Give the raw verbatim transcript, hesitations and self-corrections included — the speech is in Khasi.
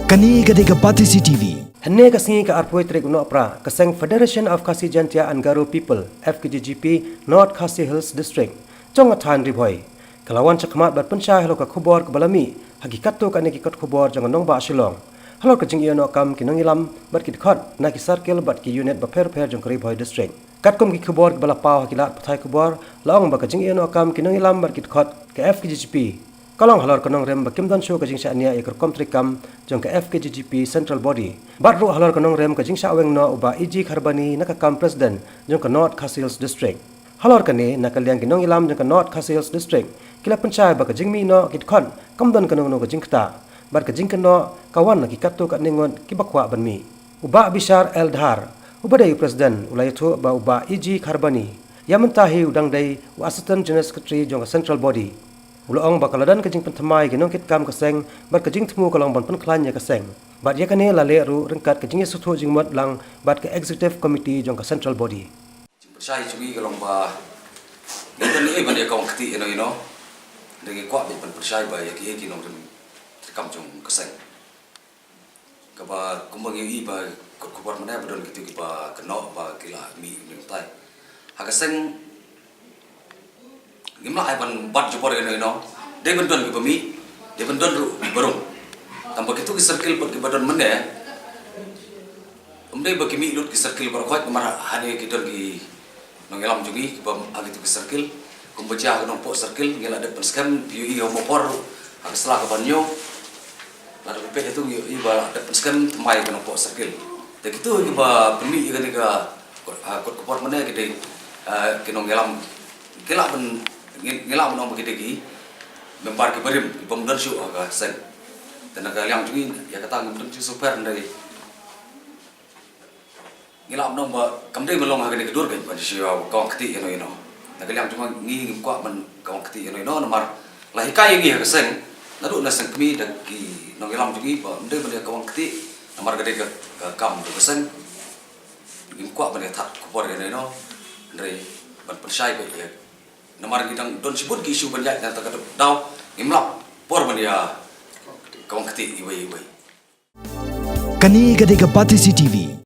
Kane ka dei ka Batesi T V. Hynne ka sngi ka arphew tarik u Nohprah, ka seng Federation of Khasi Jaintia and Garo People, F K J G P, North Khasi Hills District, jong ka thaiñ Ri Bhoi, ka la wan shakhmat bad pynshai halor ka khubor kaba la mih ha ki katto katne ki kot khubor jong ka nongbah Shillong halor ka jingïoh noh kam ki nongïalam bad ki dkhot na ki circle bad ki unit bapher bapher jong ka Ri Bhoi District. Katkum ki khubor kiba la paw ha ki lad pathai khubor, la ong ba ka jingïoh noh kam ki nongïalam bad ki dkhot ka F K J G P ka long halor ka nongrim ba kim don shuh ka jingshaniah ïa ka rukom treikam jong ka F K J G P Central Body, bad ruh halor ka nongrim ka jingshah weng noh u Bah E G Kharbani na ka kam President jong ka North Khasi Hills District. Halor kane, na ka liang ki nongïalam jong ka North Khasi Hills District ki la pynshai ba ka jingmih noh ki dkhot kam don kano kano ka jingktah, bad ka jingkynnoh ka wan na ki katto katne ngut kiba kwah ban mih. U Bah Bishar L Dhar, uba dei u President, u la ïathuh ba u Bah E G Kharbani, ïa mynta hi u dang dei u Assistant General Secretary jong ka Central Body, u la ong ba ka la don ka jingpynthymmai ïa ki nongkitkam ka seng bad ka jingthmu ka long ban pynkhlaiñ ïa ka seng. Bad ïa kane la leh ruh ryngkat ka jingïasngewthuh jingmut lang bad ka Executive Committee jong ka Central Body. Jingpynshai jong ngi ka long ba ngi don ei ban ïa ka wang kti ïano ïano. Hynrei ngi kwah ban pynshai ba ïa ki ei ki nongrim treikam jong ka seng. Kaba kumba ngi ïohi ba kot khubor mynne ba don kito kiba kynnoh ba ki la mih mynta. Ha ka seng ngim lah ai ban bat jubor ïano ïano. Dei ban don kiba mih, dei ban don ruh kiba rung. Tangba kito ki circle pat kiba don mynne, ym dei ba ki mih lut ki circle baroh khoit namar hangne ki don ki nongïalam jong ngi kiba ha kito ki circle. Kumba jia ha ka Nongpoh Circle ngi la dep pynskhem, phi ïohi ha u Mawphor ha ka sla kaba ñiew. Lada phi peit ïa tu ngi ïohi ba la dep pynskhem thymmai ka Nongpoh Circle. Te kito kiba pynmih ïa kane ka kot, ha, kot khubor mynne ki dei, ah, ki nongïalam, ki lah ban, ngi, ngi lah ban ong ba ki dei ki member kiba rim, kibym don shuh ha ka seng. Te na ka liang jong ngi ïa kata ngim don jingsngewsih hynrei ngi lah ban ong ba kam dei ban long ha kane ka dur kein ban shu ïa ka wang kti ïano ïano. Na ka liang jong ngi ngim kwah ban ka wang kti ïano ïano namar la hikai ïa ngi ha ka seng, naduh na seng kmie da ki nongïalam jong ngi ba ym dei ban ïa ka wang kti namar ka dei ka, ka kam jong ka seng. Ngim kwah ban ïa that khubor ïano ïano. Hynrei ban pynshai ba ïa namar ngi dang don shibun ki issue ban ïaid na kata ka daw, ngim lap por ban ïa ka wang kti iwei iwei. Kane ka dei ka Batesi T V.